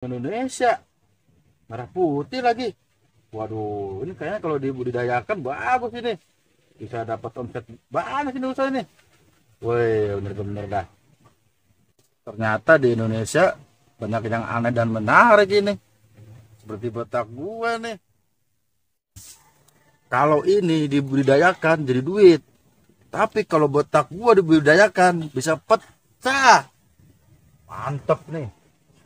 Indonesia merah putih lagi. Waduh, ini kayaknya kalau dibudidayakan bagus ini, bisa dapat omset banyak ini usaha ini. Woi, bener-bener dah. Ternyata di Indonesia banyak yang aneh dan menarik ini, seperti botak gua nih. Kalau ini dibudidayakan jadi duit, tapi kalau botak gua dibudidayakan bisa pecah. Mantep nih,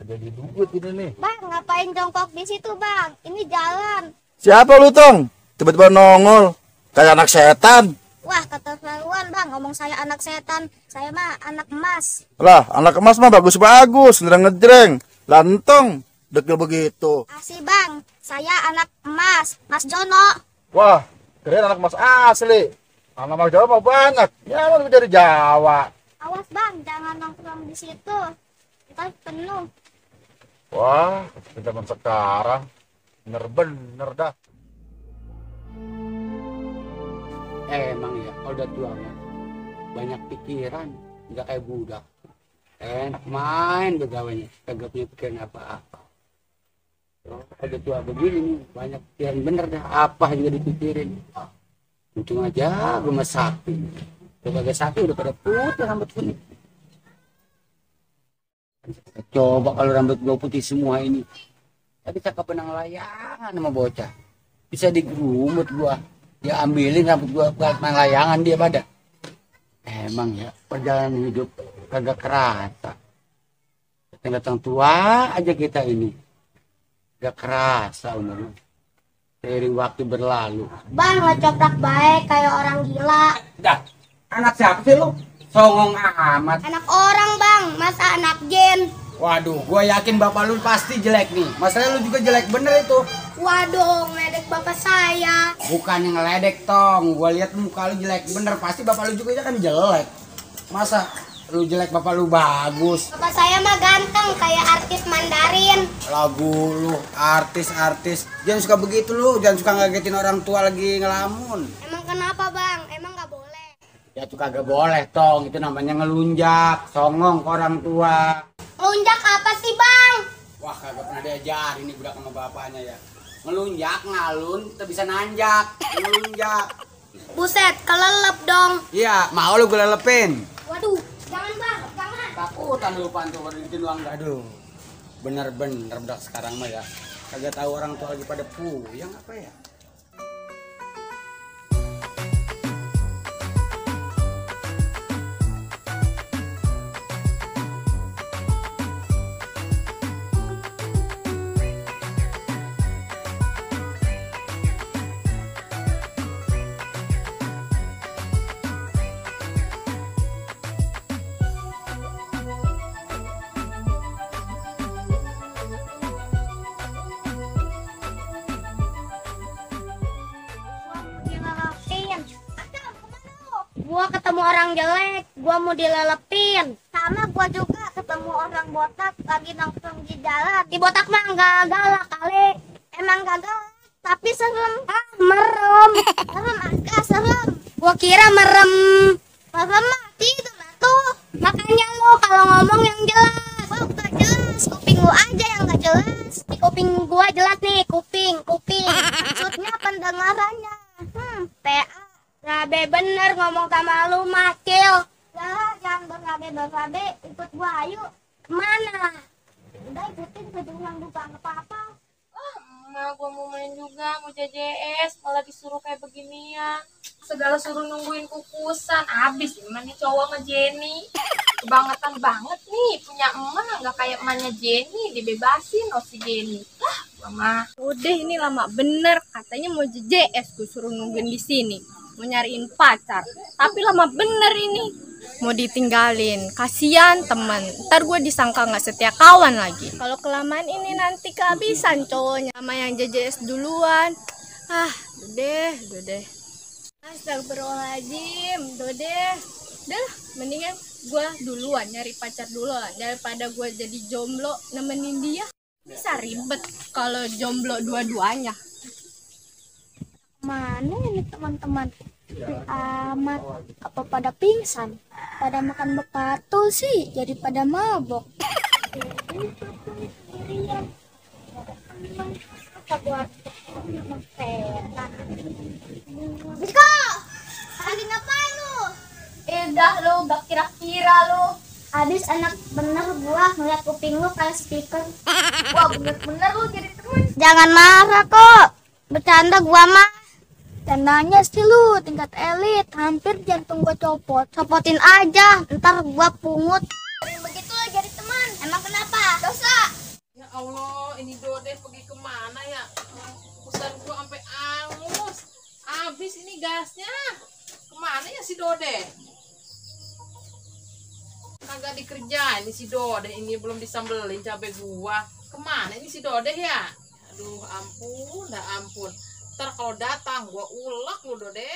jadi duit ini nih. Bang, ngapain jongkok di situ, Bang? Ini jalan. Siapa lu, Tong? Tiba-tiba nongol kayak anak setan. Wah, keterlaluan, Bang. Ngomong saya anak setan. Saya mah anak emas. Lah, anak emas mah bagus-bagus, ngejreng. Lantong, dekil begitu. Asih, Bang. Saya anak emas. Mas Jono. Wah, keren anak emas asli. Anak emas Jawa mah banyak. Ya, mau dari Jawa. Awas, Bang. Jangan nongkrong di situ. Kita penuh. Wah, zaman sekarang bener-bener dah. Emang ya, kalau udah tua mah banyak pikiran, nggak kayak budak. Main begawainya, kagak punya pikiran apa-apa. Kalau udah tua begini nih, banyak pikiran bener dah, apa juga dipikirin. Untung aja gue mah sakti. Kalau kagak sakti udah pada putih rambut kuning. Coba kalau rambut gue putih semua ini, tapi cakep benang layangan sama bocah. Bisa digerumut gua. Dia ambilin rambut gua buat main layangan dia pada. Emang ya perjalanan hidup kagak kerasa. Datang tua aja kita ini. Gak kerasa umurnya. Seiring waktu berlalu. Bang, ngecoprak baik kayak orang gila. Dah, anak siapa sih lu? Songong amat. Anak orang, Bang. Masa anak jin? Waduh, gua yakin bapak lu pasti jelek nih. Masalahnya lu juga jelek bener itu. Waduh, ngeledek bapak saya. Bukan yang ngeledek, Tong. Gua lihat muka lu jelek bener. Pasti bapak lu juga kan jelek. Masa lu jelek bapak lu bagus? Bapak saya mah ganteng kayak artis Mandarin. Lagu lu, artis-artis. Jangan suka begitu lu. Jangan suka ngagetin orang tua lagi ngelamun. Emang kenapa, Bang? Emang nggak boleh? Ya tuh kagak boleh, Tong. Itu namanya ngelunjak. Songong ke orang tua. Lunjak apa sih, Bang? Wah, kagak pernah diajarin nih budak sama bapaknya ya. Ngelunjak, ngalun, kita bisa nanjak. Ngelunjak. Buset, kelelep dong. Iya, mau lu gue lelepin. Waduh, jangan, Bang, jangan. Takutan lu pantu berhenti doang. Aduh. Bener-bener budak sekarang mah ya. Kagak tahu orang tua lagi pada puyeng apa ya. Dilelepin. Gua ketemu orang jelek, gua mau dilelepin. Sama gua juga ketemu orang botak lagi nongkrong di jalan. Di botak mah nggak galak kali. Emang gak galak, tapi serem. Ah, merem. Serem agak serem. Gua kira merem. Merem mati itu tuh. Makanya lo kalau ngomong yang jelas. Gua gak jelas, kuping lu aja yang gak jelas. Di kuping gua jelas nih, kuping. Maksudnya pendengarannya. PA. Ngabe bener ngomong sama lu, makil. Lah, jangan berabe, ikut gua ayo. Kemana? Udah ikutin kejuruan bukan apa-apa. Gua mau main juga, mau JJS, malah disuruh kayak beginian. Segala suruh nungguin kukusan, abis gimana nih cowok sama Jenny. Kebangetan banget nih, punya emak nggak kayak emaknya Jenny, dibebasin loh si Jenny. Lah, mama. Udah ini lama bener, katanya mau JJS gue suruh nungguin di sini, mau nyariin pacar, tapi lama bener ini, mau ditinggalin, kasihan temen, ntar gue disangka nggak setia kawan lagi. Kalau kelamaan ini nanti kehabisan cowoknya sama yang JJS duluan. Udah deh. Astagfirullahaladzim, udah mendingan gue duluan nyari pacar duluan daripada gue jadi jomblo nemenin dia. Bisa ribet kalau jomblo dua-duanya. Mana ini teman-teman? Amat apa pada pingsan? Pada makan bekatul sih, jadi pada mabok. Bisko, lagi ngapain lu? Dah lu, gak kira-kira lu. Habis anak bener gua ngeliat kuping lu kayak speaker. Wah bener-bener lu jadi temen. Jangan marah kok. Bercanda gua mah. Candanya sih lu tingkat elit. Hampir jantung gua copot. Copotin aja. Ntar gua pungut. Begitu lah jadi teman. Emang kenapa? Dosa. Ya Allah, ini Dode pergi kemana ya? Pesan gua sampai angus. Habis ini gasnya. Kemana ya si Dode? Kagak dikerjain ini si Dode, ini belum disambelin cabai gua. Kemana ini si Dode ya? Aduh ampun, dah ampun. Ntar kalau datang gua ulek lu Dode.